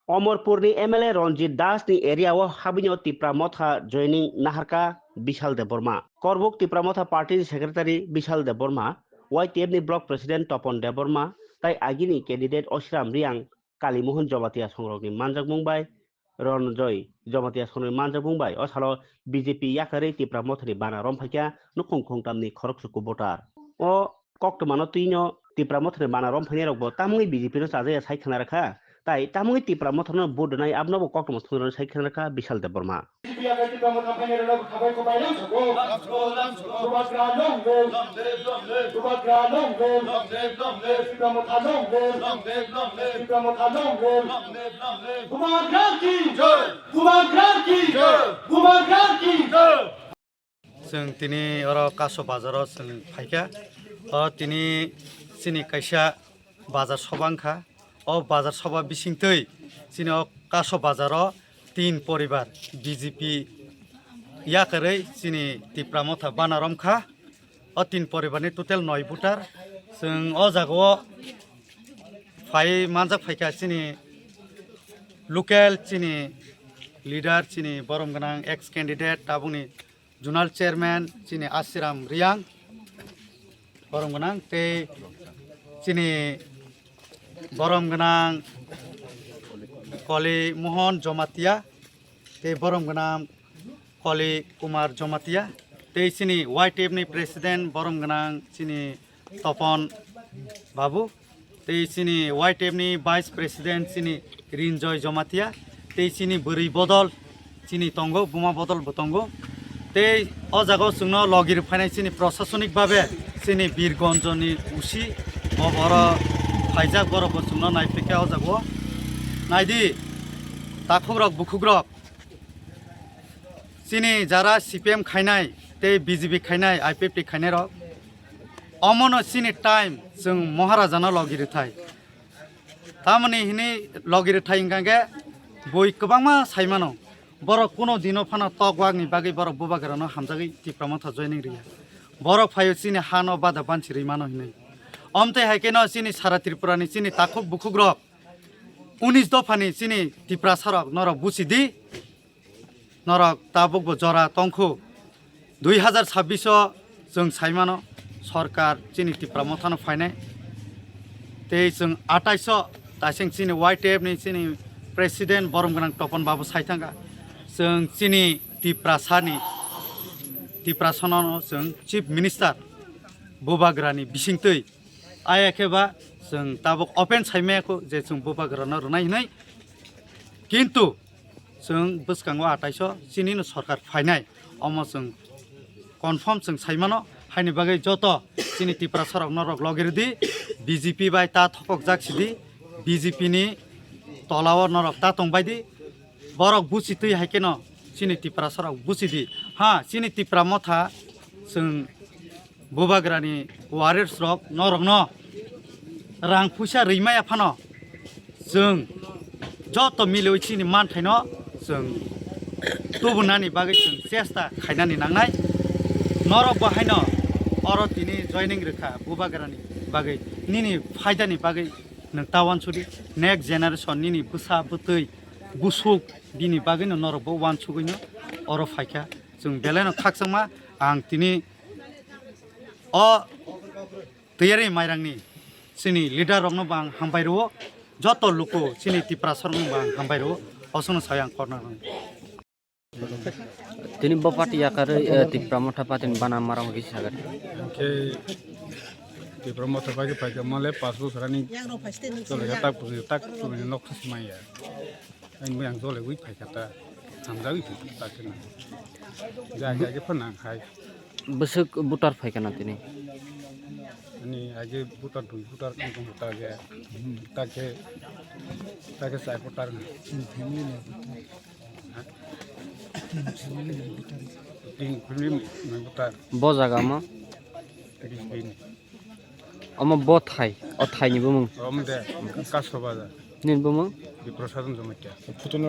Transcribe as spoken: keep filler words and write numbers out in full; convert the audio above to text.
Omorpurni M L A Ranjit Das ni area o habwino Tipra Motha joining naharka Bishal Debbarma. Korbuk Tipra Motha Party ni Secretary Bishal Debbarma, Y T F ni Block President Topon Debbarma, tai agini candidate Osiram Riang, Kalimohon Jomatia songrokni manjakmung bai, Ronjoy Jomatia songrokni manjakmung bai, o salo B J P yakarwi Tipra Mothani bana romphaikha nukhung khungtamni khoroksuku voter. O koktwmano twino Tipra Mothani bana romphainairokbo tamungwi B J P no chajaya sai khna rwkha. Tai tamungwi Tipra Mothano vote rwnai abonobo koktwma thwngwi rwnai sai khna rwkha Bishal Debbarma. Chwng tini oro Kaso bazaro chwng phaikha. O tini chini kaisa bazar soba wngkha. O bazar soba bisingtwi chini o Kaso bazaro tin poribar B J P yakarwi chini Tipra Motha bana romkha. O tin poribarni total noi voter. Chwng o jagao phai manjak phaikha chini local chini leader chini borom gwnang ex candidate tabukni Zonal Chairman chini Asiram Riang, borom gwnang tei chini borom gwnang Koli Mohon Jomatia tei borom gwnang Koli Kumar Jomatia tei chini Y T F ni President borom gwnang chini Topon Babu, tei chini Y T F ni Vice President chini Rinjoy Jomatia, tei chini bwrwi bodol chini tongo, buma bodol bo tongo. Tei o jaga o chwngno logi rw phainai chini prosasonik babe chini Birgonjo ni usi bo boro phaijak, borok bo chwngno naiphikha o jaga o. Naidi takhuk rok bukhuk rok chini jara C P M khainai tei B J P khainai I P F T khainai rok. Omono chini time chwng Maharajano logi rwthai. Tamoni hini logi rwthai hwnkha khe bui kwbangma saimano. Borok kuno dino phano tok wakni bagwi borok bubagrano hamjagwi Tipra Motha joining rwya. Borok phaio chini hano bada banchi rwi mano hinwi. Omtwi hai kheno chini sara Tripurani chini takhuk bukhuk rok unis dophani chini Tiprasa rok norok buchi di. Norok tabuk bo jora tongkhu. Dui hazar sabbish o chwng saimano sorkar chini Tipra Mothano phainai. Tei chwng atais o taiseng chini Y T F ni chini President borom gwnang Topon Babu saithangkha. Chwng chini Tiprasani, Tiprasano chwng Chief Minister bubagrani bisingtwi. Aya khe ba chwng tabuk open saimaya kho je chwng bubagrano rwnai hinwi. Kintu chwng bwskango atais o chini no sorkar phainai, omo chwng confirm chwng saimano. Haini bagwi joto chini Tiprasa rok norok logi rwdi, B J P bai ta thokokjak sidi, B J P ni tola o norok ta tongbai di, borok buchi twi hai kheno chini Tiprasa rok buchi di. Ha, chini Tipra Motha chwng bubagrani warriors rok norokno rang puisa rwi maya phano chwng joto miliwi chini manthaino chwng tubunani bagwi chwng chesta khainani nangnai. Norok bo haino oro tini joining rwkha bubagrani bagwi, nini phaidani bagwi nwng ta wansudi, next generation nini bwsa bwtwi busuk bini bagwino norok bo wansugwino oro phaikha. Chwng belaino khakchangma ang tini o Tiyari mairangni chini leader rokno bo ang hambai rwo, joto luku chini Tiprasa rokno bo ang hambai rwo, osokno sai ang korna rwo. Tini bo party yakarwi, eh, Tipra Motha party ni bana marang hoki sagar. Khe Tipra Motha party paikha mole pas bosor ani chole tak puji tak chole nok thasi maya. Ani bo yang chole wi paikha ta, hamjagwi paikha ta khe na. Ja ja khe phana khai. Bwswk voter phai kana tini? Ani age voter dui voter wng tongo ta ge. Ta khe, ta khe char voter wng. Tin family ni voter. Bo jaga mo? Tris din. Omo bo thai, o thai ni bumung? Omo de, Kaso Bazar. Nini bumung? Biprosadon Jamatia.